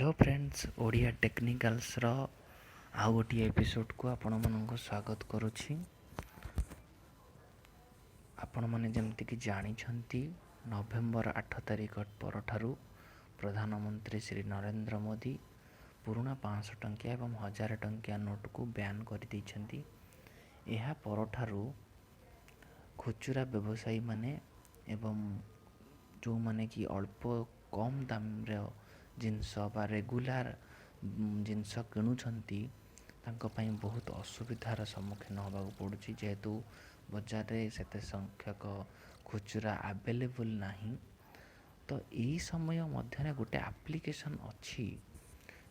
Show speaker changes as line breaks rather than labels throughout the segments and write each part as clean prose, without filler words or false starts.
Hello friends, Odia ଟେକ୍ନିକାଲ୍ସର ଆଉ ଗୋଟିଏ ଏପିସୋଡ଼କୁ ଆପଣମାନଙ୍କୁ ସ୍ୱାଗତ କରୁଛି। ଆପଣମାନେ ଯେମିତିକି ଜାଣିଛନ୍ତି, ନଭେମ୍ବର 8 ତାରିଖ ପରଠାରୁ ପ୍ରଧାନମନ୍ତ୍ରୀ ଶ୍ରୀ ନରେନ୍ଦ୍ର ମୋଦି ପୁରୁଣା 500 ଟଙ୍କିଆ ଏବଂ 1000 ଟଙ୍କିଆ ନୋଟ୍କୁ ବ୍ୟାନ୍ କରିଦେଇଛନ୍ତି। ଏହା ପରଠାରୁ ଖୁଚୁରା ବ୍ୟବସାୟୀମାନେ ଏବଂ ଯେଉଁମାନେ କି ଅଳ୍ପ କମ୍ ଦାମ୍ର ଜିନିଷ ବା ରେଗୁଲାର ଜିନିଷ କିଣୁଛନ୍ତି, ତାଙ୍କ ପାଇଁ ବହୁତ ଅସୁବିଧାର ସମ୍ମୁଖୀନ ହେବାକୁ ପଡ଼ୁଛି, ଯେହେତୁ ବଜାରରେ ସେତେ ସଂଖ୍ୟକ ଖୁଚୁରା ଆଭେଲେବୁଲ୍ ନାହିଁ। ତ ଏଇ ସମୟ ମଧ୍ୟରେ ଗୋଟେ ଆପ୍ଲିକେସନ୍ ଅଛି,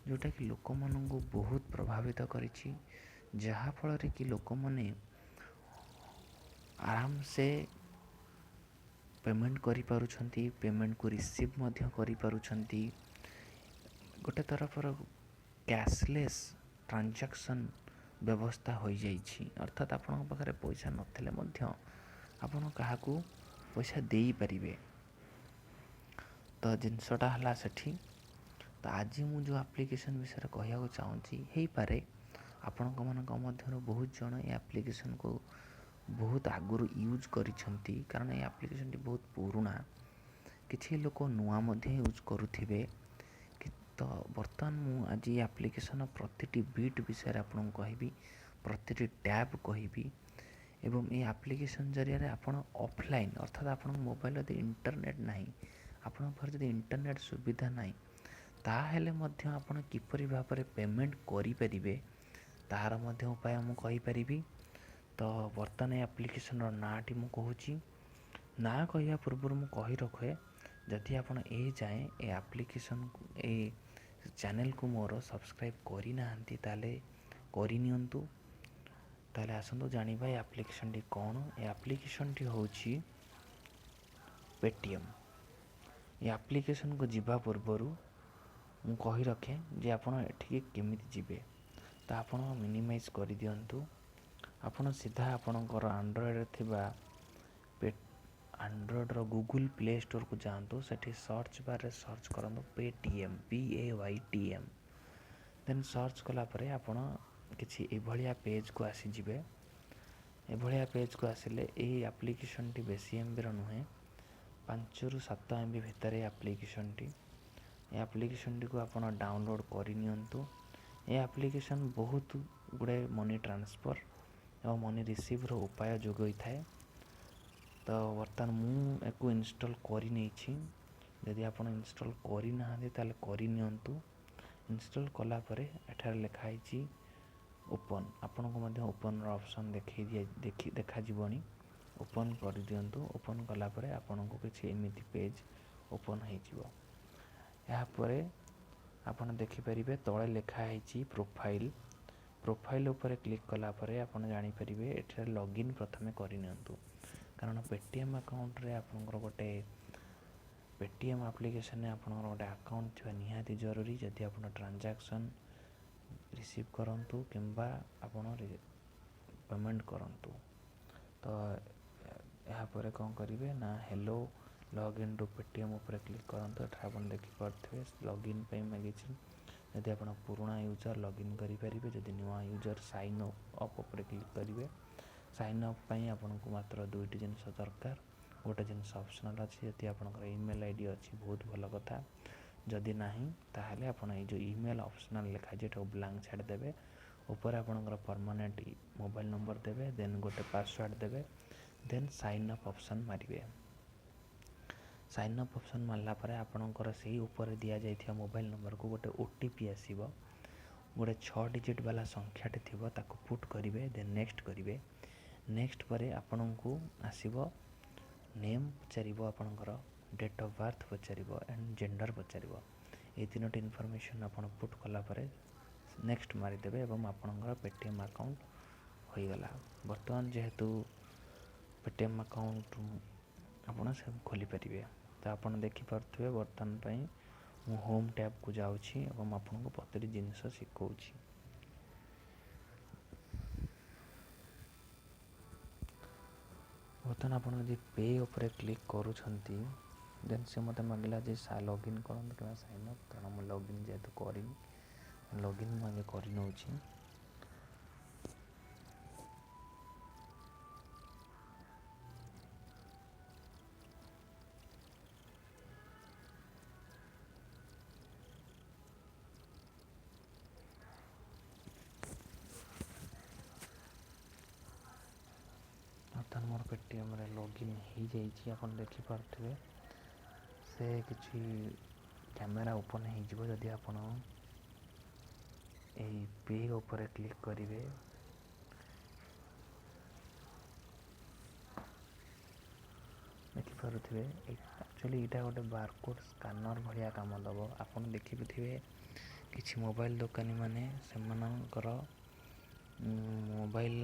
ଯେଉଁଟାକି ଲୋକମାନଙ୍କୁ ବହୁତ ପ୍ରଭାବିତ କରିଛି, ଯାହାଫଳରେ କି ଲୋକମାନେ ଆରାମସେ ପେମେଣ୍ଟ କରିପାରୁଛନ୍ତି, ପେମେଣ୍ଟକୁ ରିସିଭ୍ ମଧ୍ୟ କରିପାରୁଛନ୍ତି। ଗୋଟେ ତରଫର କ୍ୟାସଲେସ୍ ଟ୍ରାଞ୍ଜାକ୍ସନ୍ ବ୍ୟବସ୍ଥା ହୋଇଯାଇଛି, ଅର୍ଥାତ୍ ଆପଣଙ୍କ ପାଖରେ ପଇସା ନଥିଲେ ମଧ୍ୟ ଆପଣ କାହାକୁ ପଇସା ଦେଇପାରିବେ। ତ ଜିନିଷଟା ହେଲା ସେଠି। ତ ଆଜି ମୁଁ ଯେଉଁ ଆପ୍ଲିକେସନ୍ ବିଷୟରେ କହିବାକୁ ଚାହୁଁଛି, ହେଇପାରେ ଆପଣଙ୍କ ମାନଙ୍କ ମଧ୍ୟରୁ ବହୁତ ଜଣ ଏ ଆପ୍ଲିକେସନ୍କୁ ବହୁତ ଆଗରୁ ୟୁଜ୍ କରିଛନ୍ତି, କାରଣ ଏ ଆପ୍ଲିକେସନ୍ଟି ବହୁତ ପୁରୁଣା। କିଛି ଲୋକ ନୂଆ ମଧ୍ୟ ୟୁଜ୍ କରୁଥିବେ। ତ ବର୍ତ୍ତମାନ ମୁଁ ଆଜି ଏ ଆପ୍ଲିକେସନ୍ର ପ୍ରତିଟି ବିଟ୍ ବିଷୟରେ ଆପଣଙ୍କୁ କହିବି, ପ୍ରତିଟି ଟ୍ୟାବ୍ କହିବି ଏବଂ ଏ ଆପ୍ଲିକେସନ୍ ଜରିଆରେ ଆପଣ ଅଫଲାଇନ୍, ଅର୍ଥାତ୍ ଆପଣଙ୍କ ମୋବାଇଲ୍ ଯଦି ଇଣ୍ଟରନେଟ୍ ନାହିଁ, ଆପଣଙ୍କ ପାଖରେ ଯଦି ଇଣ୍ଟରନେଟ୍ ସୁବିଧା ନାହିଁ, ତାହେଲେ ମଧ୍ୟ ଆପଣ କିପରି ଭାବରେ ପେମେଣ୍ଟ କରିପାରିବେ, ତାହାର ମଧ୍ୟ ଉପାୟ ମୁଁ କହିପାରିବି। ତ ବର୍ତ୍ତମାନ ଏ ଆପ୍ଲିକେସନ୍ର ନାଁଟି ମୁଁ କହୁଛି। ନାଁ କହିବା ପୂର୍ବରୁ ମୁଁ କହି ରଖେ, ଯଦି ଆପଣ ଏ ଯାଏଁ ଏ ଆପ୍ଲିକେସନ୍କୁ, ଏ ଚ୍ୟାନେଲ୍କୁ ମୋର ସବସ୍କ୍ରାଇବ୍ କରିନାହାନ୍ତି, ତାହେଲେ କରିନିଅନ୍ତୁ। ତାହେଲେ ଆସନ୍ତୁ ଜାଣିବା ଏ ଆପ୍ଲିକେସନ୍ଟି କ'ଣ। ଏ ଆପ୍ଲିକେସନ୍ଟି ହେଉଛି ପେଟିଏମ୍। ଏ ଆପ୍ଲିକେସନ୍କୁ ଯିବା ପୂର୍ବରୁ ମୁଁ କହି ରଖେ ଯେ ଆପଣ ଏଠିକି କେମିତି ଯିବେ। ତ ଆପଣ ମିନିମାଇଜ୍ କରିଦିଅନ୍ତୁ। ଆପଣ ସିଧା ଆପଣଙ୍କର ଆଣ୍ଡ୍ରଏଡ଼୍ରେ ଥିବା ଆଣ୍ଡ୍ରଏଡ଼୍ର ଗୁଗୁଲ୍ ପ୍ଲେ ଷ୍ଟୋର୍କୁ ଯାଆନ୍ତୁ। ସେଠି ସର୍ଚ୍ଚ ବାର୍ରେ ସର୍ଚ୍ଚ କରନ୍ତୁ Paytm, PAYTM। ଦେନ୍ ସର୍ଚ୍ଚ କଲା ପରେ ଆପଣ କିଛି ଏଭଳିଆ ପେଜ୍କୁ ଆସିଯିବେ। ଏଭଳିଆ ପେଜ୍କୁ ଆସିଲେ ଏଇ ଆପ୍ଲିକେସନ୍ଟି ବେଶୀ ଏମ୍ବିର ନୁହେଁ, 5ରୁ 7 ଏମ୍ବି ଭିତରେ ଏ ଆପ୍ଲିକେସନ୍ଟି। ଏ ଆପ୍ଲିକେସନ୍ଟିକୁ ଆପଣ ଡାଉନଲୋଡ଼୍ କରିନିଅନ୍ତୁ। ଏ ଆପ୍ଲିକେସନ୍ ବହୁତ ଗୁଡ଼ାଏ ମନି ଟ୍ରାନ୍ସଫର୍ ଏବଂ ମନି ରିସିଭ୍ର ଉପାୟ ଯୋଗାଇଥାଏ। ତ ବର୍ତ୍ତମାନ ମୁଁ ୟାକୁ ଇନଷ୍ଟଲ୍ କରିନେଇଛି। ଯଦି ଆପଣ ଇନଷ୍ଟଲ୍ କରିନାହାନ୍ତି, ତାହେଲେ କରିନିଅନ୍ତୁ। ଇନଷ୍ଟଲ୍ କଲା ପରେ ଏଠାରେ ଲେଖା ହେଇଛି ଓପନ୍। ଆପଣଙ୍କୁ ମଧ୍ୟ ଓପନ୍ର ଅପସନ୍ ଦେଖେଇ ଦିଏ, ଦେଖି ଦେଖାଯିବଣି। ଓପନ୍ କରିଦିଅନ୍ତୁ। ଓପନ୍ କଲା ପରେ ଆପଣଙ୍କୁ କିଛି ଏମିତି ପେଜ୍ ଓପନ୍ ହେଇଯିବ। ଏହାପରେ ଆପଣ ଦେଖିପାରିବେ ତଳେ ଲେଖା ହେଇଛି ପ୍ରୋଫାଇଲ୍। ପ୍ରୋଫାଇଲ୍ ଉପରେ କ୍ଲିକ୍ କଲା ପରେ ଆପଣ ଜାଣିପାରିବେ, ଏଠାରେ ଲଗ୍ଇନ୍ ପ୍ରଥମେ କରିନିଅନ୍ତୁ, କାରଣ ପେଟିଏମ୍ ଆକାଉଣ୍ଟରେ ଆପଣଙ୍କର ଗୋଟେ, ପେଟିଏମ୍ ଆପ୍ଲିକେସନ୍ରେ ଆପଣଙ୍କର ଗୋଟେ ଆକାଉଣ୍ଟ ଥିବା ନିହାତି ଜରୁରୀ, ଯଦି ଆପଣ ଟ୍ରାଞ୍ଜାକ୍ସନ୍ ରିସିଭ୍ କରନ୍ତୁ କିମ୍ବା ଆପଣ ପେମେଣ୍ଟ କରନ୍ତୁ। ତ ଏହାପରେ କ'ଣ କରିବେ ନା, ହେଲୋ ଲଗ୍ଇନ୍ ଟୁ ପେଟିଏମ୍ ଉପରେ କ୍ଲିକ୍ କରନ୍ତୁ। ଏଠାରେ ଆପଣ ଦେଖିପାରୁଥିବେ ଲଗ୍ଇନ୍ ପାଇଁ ମାଗିଛି। ଯଦି ଆପଣ ପୁରୁଣା ୟୁଜର୍, ଲଗ୍ଇନ୍ କରିପାରିବେ। ଯଦି ନୂଆ ୟୁଜର୍, ସାଇନ୍ ଅପ୍ ଉପରେ କ୍ଲିକ୍ କରିବେ। ସାଇନ୍ ଅପ୍ ପାଇଁ ଆପଣଙ୍କୁ ମାତ୍ର ଦୁଇଟି ଜିନିଷ ଦରକାର। ଗୋଟେ ଜିନିଷ ଅପସନାଲ୍ ଅଛି। ଯଦି ଆପଣଙ୍କର ଇମେଲ୍ I D ଅଛି, ବହୁତ ଭଲ କଥା। ଯଦି ନାହିଁ, ତାହେଲେ ଆପଣ ଏଇ ଯେଉଁ ଇମେଲ୍ ଅପସନାଲ୍ ଲେଖା ଅଛି, ଏଟାକୁ ବ୍ଲାଙ୍କ ଛାଡ଼ିଦେବେ। ଉପରେ ଆପଣଙ୍କର ପରମାନେଣ୍ଟ ମୋବାଇଲ୍ ନମ୍ବର ଦେବେ, ଦେନ୍ ଗୋଟେ ପାସୱାର୍ଡ଼ ଦେବେ, ଦେନ୍ ସାଇନ୍ ଅପ୍ ଅପସନ୍ ମାରିବେ। ସାଇନ୍ ଅପ୍ ଅପସନ୍ ମାରିଲା ପରେ ଆପଣଙ୍କର ସେଇ ଉପରେ ଦିଆଯାଇଥିବା ମୋବାଇଲ୍ ନମ୍ବରକୁ ଗୋଟେ OTP ଆସିବ। ଗୋଟେ 6 ଡିଜିଟ୍ ବାଲା ସଂଖ୍ୟାଟେ ଥିବ, ତାକୁ ପୁଟ୍ କରିବେ, ଦେନ୍ ନେକ୍ସଟ କରିବେ। ନେକ୍ସଟ ପରେ ଆପଣଙ୍କୁ ଆସିବ ନେମ୍ ପଚାରିବ, ଆପଣଙ୍କର ଡେଟ୍ ଅଫ୍ ବାର୍ଥ ପଚାରିବ ଆଣ୍ଡ ଜେଣ୍ଡର ପଚାରିବ। ଏଇ ତିନୋଟି ଇନଫର୍ମେସନ୍ ଆପଣ ପୁଟ୍ କଲା ପରେ ନେକ୍ସଟ ମାରିଦେବେ ଏବଂ ଆପଣଙ୍କର ପେଟିଏମ୍ ଆକାଉଣ୍ଟ ହୋଇଗଲା। ବର୍ତ୍ତମାନ ଯେହେତୁ ପେଟିଏମ୍ ଆକାଉଣ୍ଟ ଆପଣ ସେ ଖୋଲିପାରିବେ। ତ ଆପଣ ଦେଖିପାରୁଥିବେ, ବର୍ତ୍ତମାନ ପାଇଁ ମୁଁ ହୋମ୍ ଟ୍ୟାବ୍କୁ ଯାଉଛି ଏବଂ ଆପଣଙ୍କୁ ପ୍ରତିଟି ଜିନିଷ ଶିଖଉଛି। ବର୍ତ୍ତମାନ ଆପଣ ଯଦି ପେ ଉପରେ କ୍ଲିକ୍ କରୁଛନ୍ତି, ଦେନ୍ ସେ ମୋତେ ମାଗିଲା ଯେ ଲଗ୍ଇନ୍ କରନ୍ତୁ କିମ୍ବା ସାଇନ୍ ଅପ୍, କାରଣ ମୁଁ ଲଗ୍ଇନ୍ ଯେହେତୁ କରିନି, ଲଗ୍ଇନ୍ ମୁଁ ଆଗେ କରିନେଉଛି। ବର୍ତ୍ତମାନ ମୋର ପେଟିଏମ୍ରେ ଲଗ୍ଇନ୍ ହେଇଯାଇଛି, ଆପଣ ଦେଖିପାରୁଥିବେ। ସେ କିଛି କ୍ୟାମେରା ଓପନ୍ ହେଇଯିବ ଯଦି ଆପଣ ଏଇ ପେ ଉପରେ କ୍ଲିକ୍ କରିବେ। ଦେଖିପାରୁଥିବେ, ଆକ୍ଚୁଆଲି ଏଇଟା ଗୋଟେ ବାରକୋଡ଼୍ ସ୍କାନର୍ ଭଳିଆ କାମ ଦେବ। ଆପଣ ଦେଖିପାରୁଥିବେ କିଛି ମୋବାଇଲ୍ ଦୋକାନୀମାନେ ସେମାନଙ୍କର ମୋବାଇଲ୍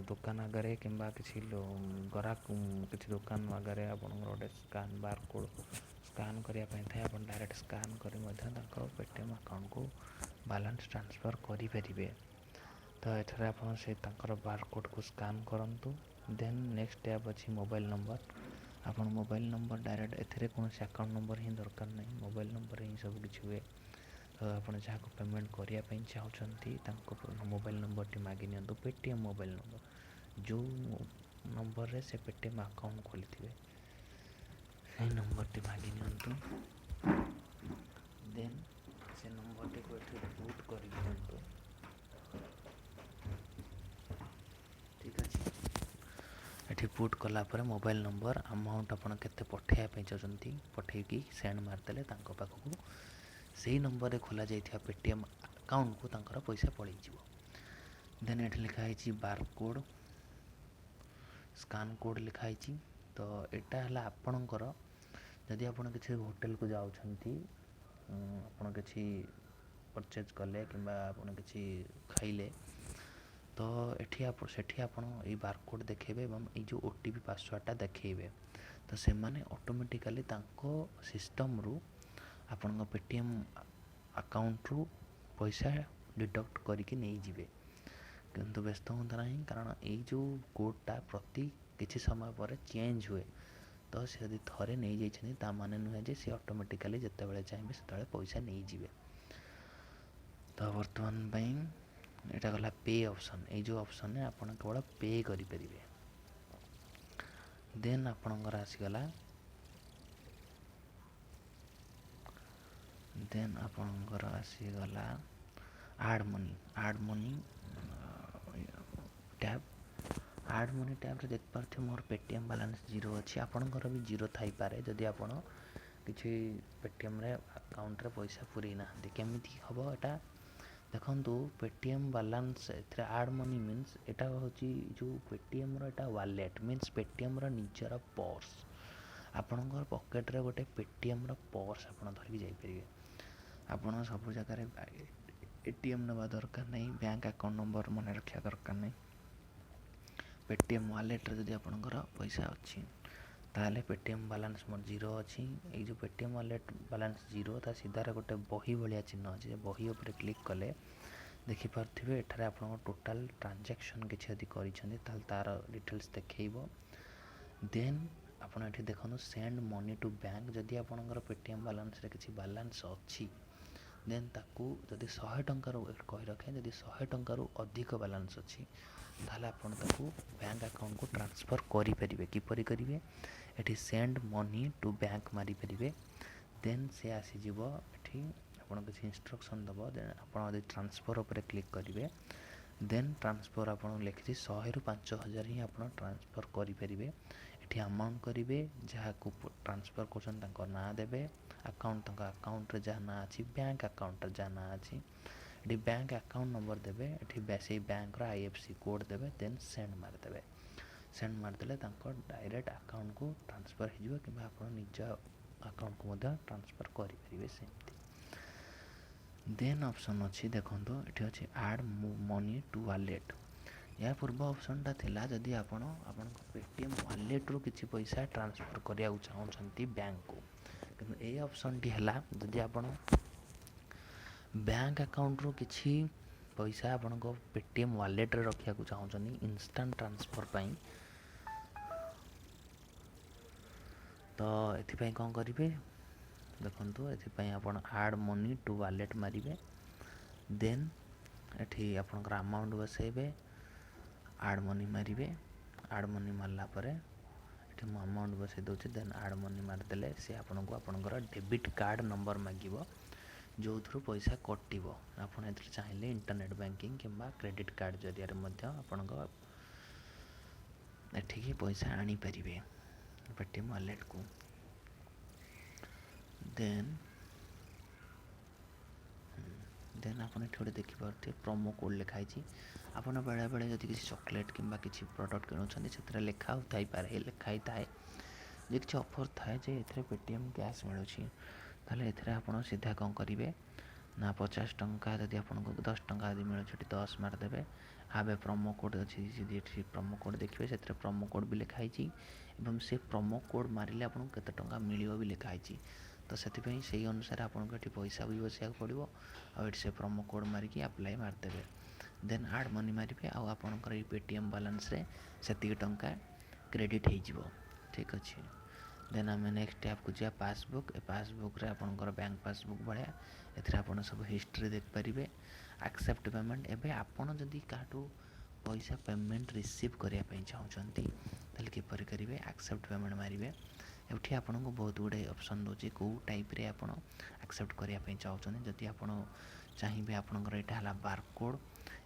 ଦୋକାନ ଆଗରେ କିମ୍ବା କିଛି ଗରାଖ କିଛି ଦୋକାନ ଆଗରେ ଆପଣଙ୍କର ଗୋଟେ ବାରକୋଡ଼୍ ସ୍କାନ୍ କରିବା ପାଇଁ ଥାଏ। ଆପଣ ଡାଇରେକ୍ଟ ସ୍କାନ୍ କରି ମଧ୍ୟ ତାଙ୍କ ପେଟିଏମ୍ ଆକାଉଣ୍ଟକୁ ବାଲାନ୍ସ ଟ୍ରାନ୍ସଫର୍ କରିପାରିବେ। ତ ଏଠାରେ ଆପଣ ସେ ତାଙ୍କର ବାରକୋଡ଼୍କୁ ସ୍କାନ୍ କରନ୍ତୁ। ଦେନ୍ ନେକ୍ସଟ ଟ୍ୟାବ୍ ଅଛି ମୋବାଇଲ୍ ନମ୍ବର। ଆପଣ ମୋବାଇଲ୍ ନମ୍ବର ଡାଇରେକ୍ଟ, ଏଥିରେ କୌଣସି ଆକାଉଣ୍ଟ ନମ୍ବର ହିଁ ଦରକାର ନାହିଁ, ମୋବାଇଲ୍ ନମ୍ବରରେ ହିଁ ସବୁ କିଛି ହୁଏ। ତ ଆପଣ ଯାହାକୁ ପେମେଣ୍ଟ କରିବା ପାଇଁ ଚାହୁଁଛନ୍ତି ତାଙ୍କ ମୋବାଇଲ୍ ନମ୍ବରଟି ମାଗି ନିଅନ୍ତୁ, ପେଟିଏମ୍ ମୋବାଇଲ୍ ନମ୍ବର, ଯେଉଁ ନମ୍ବରରେ ସେ ପେଟିଏମ୍ ଆକାଉଣ୍ଟ ଖୋଲିଥିବେ ସେଇ ନମ୍ବରଟି ମାଗି ନିଅନ୍ତୁ। ଦେନ୍ ସେ ନମ୍ବରଟିକୁ ଏଠି ପୁଟ୍ କରିଦିଅନ୍ତୁ। ଠିକ୍ ଅଛି, ଏଠି ପୁଟ୍ କଲା ପରେ ମୋବାଇଲ୍ ନମ୍ବର, ଆମାଉଣ୍ଟ ଆପଣ କେତେ ପଠାଇବା ପାଇଁ ଚାହୁଁଛନ୍ତି ପଠେଇକି ସେଣ୍ଡ ମାରିଦେଲେ ତାଙ୍କ ପାଖକୁ ସେଇ ନମ୍ବରରେ ଖୋଲା ଯାଇଥିବା ପେଟିଏମ୍ ଆକାଉଣ୍ଟକୁ ତାଙ୍କର ପଇସା ପଳେଇଯିବ। ଦେନ୍ ଏଠି ଲେଖା ହେଇଛି ବାରକୋଡ଼୍ ସ୍କାନ୍ କୋଡ଼୍ ଲେଖା ହେଇଛି। ତ ଏଇଟା ହେଲା ଆପଣଙ୍କର, ଯଦି ଆପଣ କିଛି ହୋଟେଲକୁ ଯାଉଛନ୍ତି, ଆପଣ କିଛି ପରଚେଜ୍ କଲେ କିମ୍ବା ଆପଣ କିଛି ଖାଇଲେ, ତ ଏଠି ସେଠି ଆପଣ ଏଇ ବାରକୋଡ଼୍ ଦେଖେଇବେ ଏବଂ ଏଇ ଯେଉଁ ଓ ଟି ପି ପାସୱାର୍ଡ଼ଟା ଦେଖେଇବେ, ତ ସେମାନେ ଅଟୋମେଟିକାଲି ତାଙ୍କ ସିଷ୍ଟମ୍ରୁ ଆପଣଙ୍କ ପେଟିଏମ୍ ଆକାଉଣ୍ଟରୁ ପଇସା ଡିଡକ୍ଟ କରିକି ନେଇଯିବେ। କିନ୍ତୁ ବ୍ୟସ୍ତ ହୁଅନ୍ତୁ ନାହିଁ, କାରଣ ଏଇ ଯେଉଁ କୋଡ଼୍ଟା ପ୍ରତି କିଛି ସମୟ ପରେ ଚେଞ୍ଜ ହୁଏ। ତ ସେ ଯଦି ଥରେ ନେଇଯାଇଛନ୍ତି ତା ମାନେ ନୁହେଁ ଯେ ସେ ଅଟୋମେଟିକାଲି ଯେତେବେଳେ ଚାହିଁବେ ସେତେବେଳେ ପଇସା ନେଇଯିବେ। ତ ବର୍ତ୍ତମାନ ପାଇଁ ଏଇଟା ଗଲା ପେ ଅପସନ୍। ଏଇ ଯେଉଁ ଅପସନ୍ରେ ଆପଣ କେବଳ ପେ କରିପାରିବେ। ଦେନ୍ ଆପଣଙ୍କର ଆସିଗଲା, ଦେନ୍ ଆପଣଙ୍କର ଆସିଗଲା add money, add money tab. Add money ଟ୍ୟାବ୍ରେ ଦେଖିପାରୁଥିବେ ମୋର ପେଟିଏମ୍ ବାଲାନ୍ସ 0 ଅଛି। ଆପଣଙ୍କର ବି 0 ଥାଇପାରେ ଯଦି ଆପଣ କିଛି ପେଟିଏମ୍ରେ ଆକାଉଣ୍ଟରେ ପଇସା ପୁରେଇ ନାହାନ୍ତି। କେମିତି ହେବ ଏଇଟା ଦେଖନ୍ତୁ, ପେଟିଏମ୍ ବାଲାନ୍ସ ଏଥିରେ ଆଡ଼୍ ମନି ମିନ୍ସ ଏଇଟା ହେଉଛି ଯେଉଁ ପେଟିଏମ୍ର ଏଇଟା ୱାଲେଟ୍, ମିନ୍ସ ପେଟିଏମ୍ର ନିଜର ପର୍ସ। ଆପଣଙ୍କର ପକେଟ୍ରେ ଗୋଟେ ପେଟିଏମ୍ର ପର୍ସ ଆପଣ ଧରିକି ଯାଇପାରିବେ। ଆପଣ ସବୁ ଜାଗାରେ ଏ ଟି ଏମ୍ ନେବା ଦରକାର ନାହିଁ, ବ୍ୟାଙ୍କ ଆକାଉଣ୍ଟ ନମ୍ବର ମନେ ରଖିବା ଦରକାର ନାହିଁ। ପେଟିଏମ୍ ୱାଲେଟ୍ରେ ଯଦି ଆପଣଙ୍କର ପଇସା ଅଛି ତାହେଲେ ପେଟିଏମ୍ ବାଲାନ୍ସ ମୋର 0 ଅଛି। ଏଇ ଯେଉଁ ପେଟିଏମ୍ ୱାଲେଟ୍ ବାଲାନ୍ସ 0, ତା ସିଧାରେ ଗୋଟେ ବହି ଭଳିଆ ଚିହ୍ନ ଅଛି, ସେ ବହି ଉପରେ କ୍ଲିକ୍ କଲେ ଦେଖିପାରୁଥିବେ ଏଠାରେ ଆପଣଙ୍କ ଟୋଟାଲ୍ ଟ୍ରାଞ୍ଜାକ୍ସନ୍ କିଛି ଯଦି କରିଛନ୍ତି ତାହେଲେ ତା'ର ଡିଟେଲ୍ସ ଦେଖେଇବ। ଦେନ୍ ଆପଣ ଏଠି ଦେଖନ୍ତୁ ସେଣ୍ଡ ମନି ଟୁ ବ୍ୟାଙ୍କ। ଯଦି ଆପଣଙ୍କର ପେଟିଏମ୍ ବାଲାନ୍ସରେ କିଛି ବାଲାନ୍ସ ଅଛି ଦେନ୍ ତାକୁ ଯଦି 100 ଟଙ୍କାରୁ, କହି ରଖେ, ଯଦି 100 ଟଙ୍କାରୁ ଅଧିକ ବାଲାନ୍ସ ଅଛି ତାହେଲେ ଆପଣ ତାକୁ ବ୍ୟାଙ୍କ ଆକାଉଣ୍ଟକୁ ଟ୍ରାନ୍ସଫର୍ କରିପାରିବେ। କିପରି କରିବେ, ଏଠି ସେଣ୍ଡ ମନି ଟୁ ବ୍ୟାଙ୍କ ମାରିପାରିବେ। ଦେନ୍ ସେ ଆସିଯିବ, ଏଠି ଆପଣ କିଛି ଇନଷ୍ଟ୍ରକ୍ସନ୍ ଦେବ। ଦେନ୍ ଆପଣ ଯଦି ଟ୍ରାନ୍ସଫର୍ ଉପରେ କ୍ଲିକ୍ କରିବେ, ଦେନ୍ ଟ୍ରାନ୍ସଫର୍ ଆପଣଙ୍କୁ ଲେଖିଛି 100ରୁ 5000 ହିଁ ଆପଣ ଟ୍ରାନ୍ସଫର୍ କରିପାରିବେ। ଏଠି ଆମାଉଣ୍ଟ କରିବେ, ଯାହାକୁ ଟ୍ରାନ୍ସଫର୍ କରୁଛନ୍ତି ତାଙ୍କ ନାଁ ଦେବେ, ଆକାଉଣ୍ଟ ତାଙ୍କ ଆକାଉଣ୍ଟରେ ଯାହା ନାଁ ଅଛି, ବ୍ୟାଙ୍କ ଆକାଉଣ୍ଟରେ ଯାହା ନାଁ ଅଛି, ଏଠି ବ୍ୟାଙ୍କ ଆକାଉଣ୍ଟ ନମ୍ବର ଦେବେ, ଏଠି ସେଇ ବ୍ୟାଙ୍କର I F C code ଦେବେ, ଦେନ୍ ସେଣ୍ଡ ମାରିଦେବେ। ସେଣ୍ଡ ମାରିଦେଲେ ତାଙ୍କ ଡାଇରେକ୍ଟ ଆକାଉଣ୍ଟକୁ ଟ୍ରାନ୍ସଫର୍ ହେଇଯିବ କିମ୍ବା ଆପଣ ନିଜ ଆକାଉଣ୍ଟକୁ ମଧ୍ୟ ଟ୍ରାନ୍ସଫର୍ କରିପାରିବେ ସେମିତି। ଦେନ୍ ଅପସନ୍ ଅଛି ଦେଖନ୍ତୁ, ଏଠି ଅଛି ଆଡ଼୍ ମନି ଟୁ ୱାଲେଟ୍। ଏହା ପୂର୍ବ ଅପସନ୍ଟା ଥିଲା ଯଦି ଆପଣ ଆପଣଙ୍କ ପେଟିଏମ୍ ୱାଲେଟ୍ରୁ କିଛି ପଇସା ଟ୍ରାନ୍ସଫର୍ କରିବାକୁ ଚାହୁଁଛନ୍ତି ବ୍ୟାଙ୍କକୁ, କିନ୍ତୁ ଏଇ ଅପସନ୍ଟି ହେଲା ଯଦି ଆପଣ ବ୍ୟାଙ୍କ ଆକାଉଣ୍ଟରୁ କିଛି ପଇସା ଆପଣଙ୍କ ପେଟିଏମ୍ ୱାଲେଟ୍ରେ ରଖିବାକୁ ଚାହୁଁଛନ୍ତି ଇନଷ୍ଟାଣ୍ଟ ଟ୍ରାନ୍ସଫର୍ ପାଇଁ, ତ ତ ଏଥିପାଇଁ କ'ଣ କରିବେ ଦେଖନ୍ତୁ। ଏଥିପାଇଁ ଆପଣ ଆଡ଼୍ ମନି ଟୁ ୱାଲେଟ୍ ମାରିବେ। ଦେନ୍ ଏଠି ଆପଣଙ୍କର ଆମାଉଣ୍ଟ ବସେଇବେ, ଆଡ଼୍ ମନି ମାରିବେ। ଆଡ଼୍ ମନି ମାରିଲା ପରେ ଏଠି ମୁଁ ଆମାଉଣ୍ଟ ବସେଇ ଦେଉଛି। ଦେନ୍ ଆଡ଼୍ ମନି ମାରିଦେଲେ ସେ ଆପଣଙ୍କୁ ଆପଣଙ୍କର ଡେବିଟ୍ କାର୍ଡ଼ ନମ୍ବର ମାଗିବ, ଯେଉଁଥିରୁ ପଇସା କଟିବ। ଆପଣ ଏଥିରେ ଚାହିଁଲେ ଇଣ୍ଟରନେଟ୍ ବ୍ୟାଙ୍କିଂ କିମ୍ବା କ୍ରେଡ଼ିଟ୍ କାର୍ଡ଼ ଜରିଆରେ ମଧ୍ୟ ଆପଣଙ୍କ ଏଠିକି ପଇସା ଆଣିପାରିବେ ପେଟିଏମ୍ ୱାଲେଟ୍କୁ। ଦେନ୍ ଆପଣ ଏଠି ଗୋଟେ ଦେଖିପାରୁଥିବେ, ପ୍ରୋମୋ କୋଡ଼୍ ଲେଖା ହେଇଛି। ଆପଣ ବେଳେବେଳେ ଯଦି କିଛି ଚକୋଲେଟ୍ କିମ୍ବା କିଛି ପ୍ରଡ଼କ୍ଟ କିଣୁଛନ୍ତି, ସେଥିରେ ଲେଖା ଥାଇପାରେ, ଲେଖା ହେଇଥାଏ ଯେ କିଛି ଅଫର୍ ଥାଏ ଯେ ଏଥିରେ ପେଟିଏମ୍ କ୍ୟାସ୍ ମିଳୁଛି। ତାହେଲେ ଏଥିରେ ଆପଣ ସିଧା କ'ଣ କରିବେ ନା, 50 ଟଙ୍କା ଯଦି ଆପଣଙ୍କୁ 10 ଟଙ୍କା ଯଦି ମିଳୁଛି, ଏଠି 10 ମାରିଦେବେ। Have a promo code ଅଛି। ଯଦି ଏଠି ପ୍ରୋମୋ କୋଡ଼୍ ଦେଖିବେ, ସେଥିରେ ପ୍ରୋମୋ କୋଡ଼୍ ବି ଲେଖା ହେଇଛି ଏବଂ ସେ ପ୍ରୋମୋ କୋଡ଼୍ ମାରିଲେ ଆପଣଙ୍କୁ କେତେ ଟଙ୍କା ମିଳିବ ବି ଲେଖା ହେଇଛି। ତ ସେଥିପାଇଁ ସେଇ ଅନୁସାରେ ଆପଣଙ୍କୁ ଏଠି ପଇସା ବି ବସେଇବାକୁ ପଡ଼ିବ ଆଉ ଏଠି ସେ ପ୍ରୋମୋ କୋଡ଼୍ ମାରିକି ଆପ୍ଲାଏ ମାରିଦେବେ। ଦେନ୍ ଆଡ଼୍ ମନି ମାରିବେ ଆଉ ଆପଣଙ୍କର ଏଇ ପେଟିଏମ୍ ବାଲାନ୍ସରେ ସେତିକି ଟଙ୍କା କ୍ରେଡ଼ିଟ୍ ହେଇଯିବ। ଠିକ୍ ଅଛି। ଦେନ୍ ଆମେ ନେକ୍ସଟ ଆପ୍କୁ ଯିବା, ପାସବୁକ୍। ଏ ପାସବୁକ୍ରେ ଆପଣଙ୍କର ବ୍ୟାଙ୍କ ପାସବୁକ୍ ଭଳିଆ ଏଥିରେ ଆପଣ ସବୁ ହିଷ୍ଟ୍ରି ଦେଖିପାରିବେ। Accept payment. ଏବେ ଆପଣ ଯଦି କାହାଠୁ ପଇସା ପେମେଣ୍ଟ ରିସିଭ୍ କରିବା ପାଇଁ ଚାହୁଁଛନ୍ତି, ତାହେଲେ କିପରି କରିବେ? ଆକ୍ସେପ୍ଟ ପେମେଣ୍ଟ ମାରିବେ। ଏଠି ଆପଣଙ୍କୁ ବହୁତ ଗୁଡ଼ିଏ ଅପସନ୍ ଦେଉଛି, କେଉଁ ଟାଇପ୍ରେ ଆପଣ ଆକ୍ସେପ୍ଟ କରିବା ପାଇଁ ଚାହୁଁଛନ୍ତି। ଯଦି ଆପଣ ଚାହିଁବେ, ଆପଣଙ୍କର ଏଇଟା ହେଲା ବାରକୋଡ଼୍।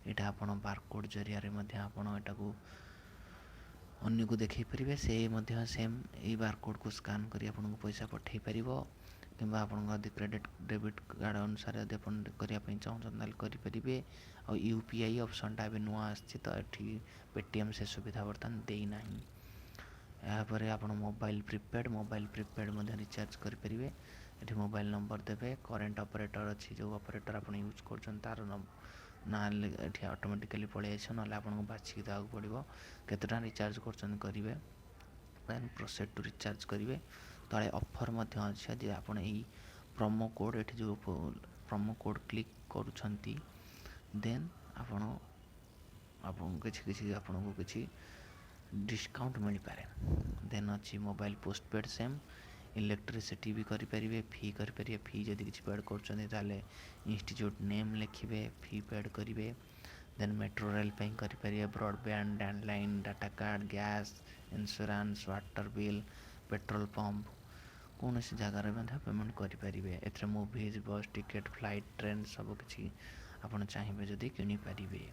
ଏଇଟା ଆପଣ ବାରକୋଡ଼୍ ଜରିଆରେ ମଧ୍ୟ ଆପଣ ଏଟାକୁ ଅନ୍ୟକୁ ଦେଖାଇ ପାରିବେ। ସେ ମଧ୍ୟ ସେମ୍ ଏଇ ବାରକୋଡ଼୍କୁ ସ୍କାନ୍ କରି ଆପଣଙ୍କୁ ପଇସା ପଠାଇ ପାରିବ। କିମ୍ବା ଆପଣଙ୍କ ଯଦି କ୍ରେଡ଼ିଟ୍ ଡେବିଟ୍ କାର୍ଡ଼ ଅନୁସାରେ ଯଦି ଆପଣ କରିବା ପାଇଁ ଚାହୁଁଛନ୍ତି, ତାହେଲେ କରିପାରିବେ। ଆଉ ୟୁପିଆଇ ଅପସନ୍ଟା ଏବେ ନୂଆ ଆସିଛି, ତ ଏଠି ପେଟିଏମ୍ ସେ ସୁବିଧା ବର୍ତ୍ତମାନ ଦେଇନାହିଁ। ଏହାପରେ ଆପଣ ମୋବାଇଲ ପ୍ରିପେଡ଼୍, ମୋବାଇଲ ପ୍ରିପେଡ଼୍ ମଧ୍ୟ ରିଚାର୍ଜ କରିପାରିବେ। ଏଠି ମୋବାଇଲ ନମ୍ବର ଦେବେ। କରେଣ୍ଟ ଅପରେଟର୍ ଅଛି, ଯେଉଁ ଅପରେଟର୍ ଆପଣ ୟୁଜ୍ କରୁଛନ୍ତି ତା'ର ନାଁ ଏଠି ଅଟୋମେଟିକାଲି ପଳେଇ ଆସିବ, ନହେଲେ ଆପଣଙ୍କୁ ବାଛିକି ଦେବାକୁ ପଡ଼ିବ। କେତେ ଟଙ୍କା ରିଚାର୍ଜ କରୁଛନ୍ତି କରିବେ। ଦେନ୍ ପ୍ରୋସେଡ଼ ଟୁ ରିଚାର୍ଜ କରିବେ। ତଳେ ଅଫର୍ ମଧ୍ୟ ଅଛି। ଯଦି ଆପଣ ଏଇ ପ୍ରୋମୋ କୋଡ଼୍, ଏଠି ଯେଉଁ ପ୍ରୋମୋ କୋଡ଼୍ କ୍ଲିକ୍ କରୁଛନ୍ତି, ଦେନ୍ ଆପଣଙ୍କୁ କିଛି କିଛି ଆପଣଙ୍କୁ କିଛି ଡିସକାଉଣ୍ଟ ମିଳିପାରେ। ଦେନ୍ ଅଛି ମୋବାଇଲ ପୋଷ୍ଟପେଡ଼୍, ସେମ୍ ଇଲେକ୍ଟ୍ରିସିଟି ବି କରିପାରିବେ, ଫି କରିପାରିବେ। ଫି ଯଦି କିଛି ପେଡ଼୍ କରୁଛନ୍ତି, ତାହେଲେ ଇନଷ୍ଟିଚ୍ୟୁଟ୍ ନେମ୍ ଲେଖିବେ, ଫି ପେଡ଼୍ କରିବେ। ଦେନ୍ ମେଟ୍ରୋ ରେଲ୍ ପାଇଁ କରିପାରିବେ, broadband, landline, data card, gas, insurance, water bill, petrol pump, କୌଣସି ଜାଗାରେ ମଧ୍ୟ ପେମେଣ୍ଟ କରିପାରିବେ। ଏଥିରେ movies, bus ticket, flight, train ସବୁକିଛି ଆପଣ ଚାହିଁବେ ଯଦି କିଣିପାରିବେ।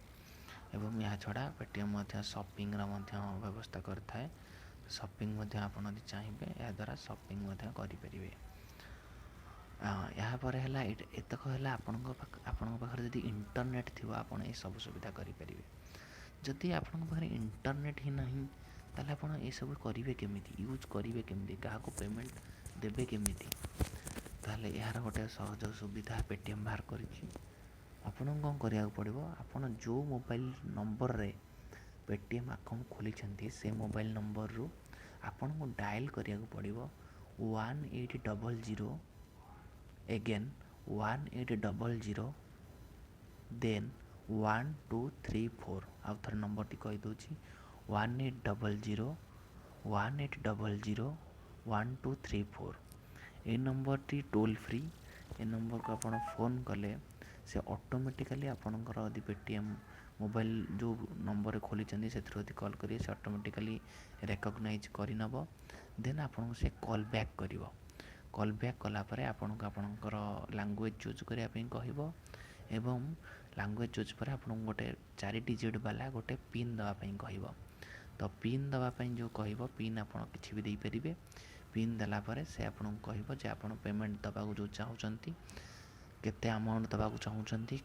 ଏବଂ ଏହା ଛଡ଼ା ପେଟିଏମ୍ ମଧ୍ୟ ସପିଂର ମଧ୍ୟ ବ୍ୟବସ୍ଥା କରିଥାଏ। ସପିଂ ମଧ୍ୟ ଆପଣ ଯଦି ଚାହିଁବେ, ଏହାଦ୍ୱାରା ସପିଂ ମଧ୍ୟ କରିପାରିବେ। ଏହାପରେ ହେଲା ଏତକ ହେଲା ଆପଣଙ୍କ ପାଖରେ ଯଦି ଇଣ୍ଟରନେଟ୍ ଥିବ, ଆପଣ ଏସବୁ ସୁବିଧା କରିପାରିବେ। ଯଦି ଆପଣଙ୍କ ପାଖରେ ଇଣ୍ଟରନେଟ୍ ହିଁ ନାହିଁ, ତାହେଲେ ଆପଣ ଏସବୁ କରିବେ କେମିତି? ୟୁଜ୍ କରିବେ କେମିତି? କାହାକୁ ପେମେଣ୍ଟ ଦେବେ କେମିତି? ତାହେଲେ ଏହାର ଗୋଟେ ସହଜ ସୁବିଧା ପେଟିଏମ୍ ବାହାର କରିଛି। ଆପଣଙ୍କୁ କ'ଣ କରିବାକୁ ପଡ଼ିବ? ଆପଣ ଯେଉଁ ମୋବାଇଲ ନମ୍ବରରେ ପେଟିଏମ୍ ଆକାଉଣ୍ଟ ଖୋଲିଛନ୍ତି, ସେ ମୋବାଇଲ ନମ୍ବରରୁ ଆପଣଙ୍କୁ ଡାଏଲ୍ କରିବାକୁ ପଡ଼ିବ 1800, again 1800, then 1234। ଆଉ ଥରେ ନମ୍ବରଟି କହିଦେଉଛି, 1800, 1800, 1234। ଏଇ ନମ୍ବରଟି ଟୋଲ୍ ଫ୍ରି। ଏ ନମ୍ବରକୁ ଆପଣ ଫୋନ୍ କଲେ ସେ ଅଟୋମେଟିକାଲି ଆପଣଙ୍କର ଯଦି ପେଟିଏମ୍ ମୋବାଇଲ ଯେଉଁ ନମ୍ବରରେ ଖୋଲିଛନ୍ତି, ସେଥିରୁ ଯଦି କଲ୍ କରିବେ, ସେ ଅଟୋମେଟିକାଲି ରେକଗ୍ନାଇଜ୍ କରିନେବ। ଦେନ୍ ଆପଣଙ୍କୁ ସେ କଲ୍ ବ୍ୟାକ୍ କରିବ। କଲ୍ ବ୍ୟାକ୍ କଲା ପରେ ଆପଣଙ୍କୁ ଆପଣଙ୍କର ଲାଙ୍ଗୁଏଜ୍ ଚୁଜ୍ କରିବା ପାଇଁ କହିବ ଏବଂ ଲାଙ୍ଗୁଏଜ୍ ଚୁଜ୍ ପରେ ଆପଣଙ୍କୁ ଗୋଟେ ଚାରି ଡିଜିଟ୍ ବାଲା ଗୋଟେ ପିନ୍ ଦେବା ପାଇଁ କହିବ। ତ ପିନ୍ ଦେବା ପାଇଁ ଯେଉଁ କହିବ, ପିନ୍ ଆପଣ କିଛି ବି ଦେଇପାରିବେ। ପିନ୍ ଦେଲା ପରେ ସେ ଆପଣଙ୍କୁ କହିବ ଯେ ଆପଣ ପେମେଣ୍ଟ ଦେବାକୁ ଯେଉଁ ଚାହୁଁଛନ୍ତି, କେତେ ଆମାଉଣ୍ଟ ଦେବାକୁ ଚାହୁଁଛନ୍ତି,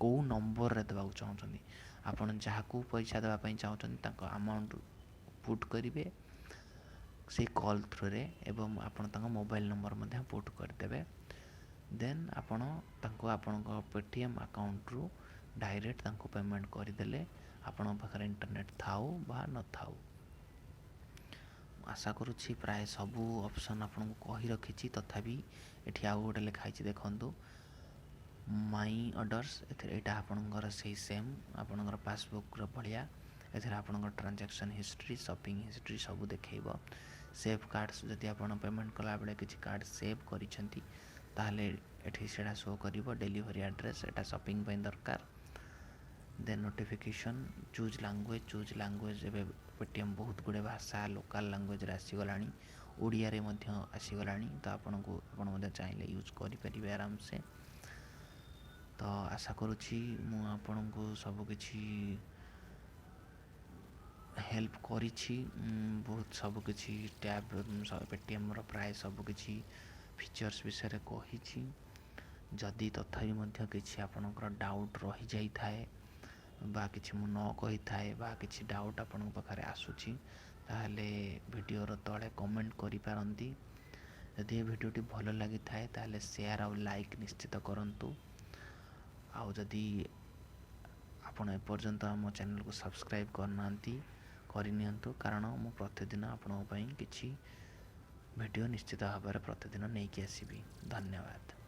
କେଉଁ ନମ୍ବରରେ ଦେବାକୁ ଚାହୁଁଛନ୍ତି। ଆପଣ ଯାହାକୁ ପଇସା ଦେବା ପାଇଁ ଚାହୁଁଛନ୍ତି, ତାଙ୍କ ଆମାଉଣ୍ଟ ପୁଟ୍ କରିବେ ସେଇ କଲ୍ ଥ୍ରୁରେ ଏବଂ ଆପଣ ତାଙ୍କ ମୋବାଇଲ ନମ୍ବର ମଧ୍ୟ ପୁଟ୍ କରିଦେବେ। ଦେନ୍ ଆପଣ ତାଙ୍କୁ ଆପଣଙ୍କ ପେଟିଏମ୍ ଆକାଉଣ୍ଟରୁ ଡାଇରେକ୍ଟ ତାଙ୍କୁ ପେମେଣ୍ଟ କରିଦେଲେ, ଆପଣଙ୍କ ପାଖରେ ଇଣ୍ଟରନେଟ୍ ଥାଉ ବା ନଥାଉ। ଆଶା କରୁଛି ପ୍ରାୟ ସବୁ ଅପସନ୍ ଆପଣଙ୍କୁ କହି ରଖିଛି। ତଥାପି ଏଠି ଆଉ ଗୋଟେ ଲେଖା ହେଇଛି ଦେଖନ୍ତୁ, ମାଇ ଅର୍ଡ଼ର୍ସ। ଏଥିରେ ଏଇଟା ଆପଣଙ୍କର ସେଇ ସେମ୍ ଆପଣଙ୍କର ପାସବୁକ୍ର ଭଳିଆ। ଏଥିରେ ଆପଣଙ୍କର ଟ୍ରାଞ୍ଜାକ୍ସନ୍ ହିଷ୍ଟ୍ରି, ସପିଂ ହିଷ୍ଟ୍ରି ସବୁ ଦେଖେଇବ। ସେଭ୍ କାର୍ଡ଼ସ୍, ଯଦି ଆପଣ ପେମେଣ୍ଟ କଲାବେଳେ କିଛି କାର୍ଡ଼ ସେଭ୍ କରିଛନ୍ତି, ତାହେଲେ ଏଠି ସେଇଟା ଶୋ କରିବ। ଡେଲିଭରି ଆଡ୍ରେସ୍, ଏଇଟା ସପିଂ ପାଇଁ ଦରକାର। Then notification, choose language. Choose language, ଏବେ ପେଟିଏମ୍ ବହୁତ ଗୁଡ଼ିଏ ଭାଷା ଲୋକାଲ୍ ଲାଙ୍ଗୁଏଜ୍ରେ ଆସିଗଲାଣି, ଓଡ଼ିଆରେ ମଧ୍ୟ ଆସିଗଲାଣି। ତ ଆପଣଙ୍କୁ ଆପଣ ମଧ୍ୟ ଚାହିଁଲେ ୟୁଜ୍ କରିପାରିବେ ଆରାମସେ। ତ ଆଶା କରୁଛି ମୁଁ ଆପଣଙ୍କୁ ସବୁକିଛି ହେଲ୍ପ କରିଛି। ବହୁତ ସବୁକିଛି ଟ୍ୟାବ୍, ପେଟିଏମ୍ର ପ୍ରାୟ ସବୁକିଛି ଫିଚର୍ସ ବିଷୟରେ କହିଛି। ଯଦି ତଥାପି ମଧ୍ୟ କିଛି ଆପଣଙ୍କର ଡାଉଟ୍ ରହିଯାଇଥାଏ ବା କିଛି ମୁଁ ନ କହିଥାଏ ବା କିଛି ଡାଉଟ୍ ଆପଣଙ୍କ ପାଖରେ ଆସୁଛି, ତାହେଲେ ଭିଡ଼ିଓର ତଳେ କମେଣ୍ଟ କରିପାରନ୍ତି। ଯଦି ଏ ଭିଡ଼ିଓଟି ଭଲ ଲାଗିଥାଏ, ତାହେଲେ ସେୟାର ଆଉ ଲାଇକ୍ ନିଶ୍ଚିତ କରନ୍ତୁ। ଆଉ ଯଦି ଆପଣ ଏପର୍ଯ୍ୟନ୍ତ ଆମ ଚ୍ୟାନେଲକୁ ସବସ୍କ୍ରାଇବ୍ କରିନାହାନ୍ତି, କରିନିଅନ୍ତୁ, କାରଣ ମୁଁ ପ୍ରତିଦିନ ଆପଣଙ୍କ ପାଇଁ କିଛି ଭିଡ଼ିଓ ନିଶ୍ଚିତ ଭାବରେ ପ୍ରତିଦିନ ନେଇକି ଆସିବି। ଧନ୍ୟବାଦ।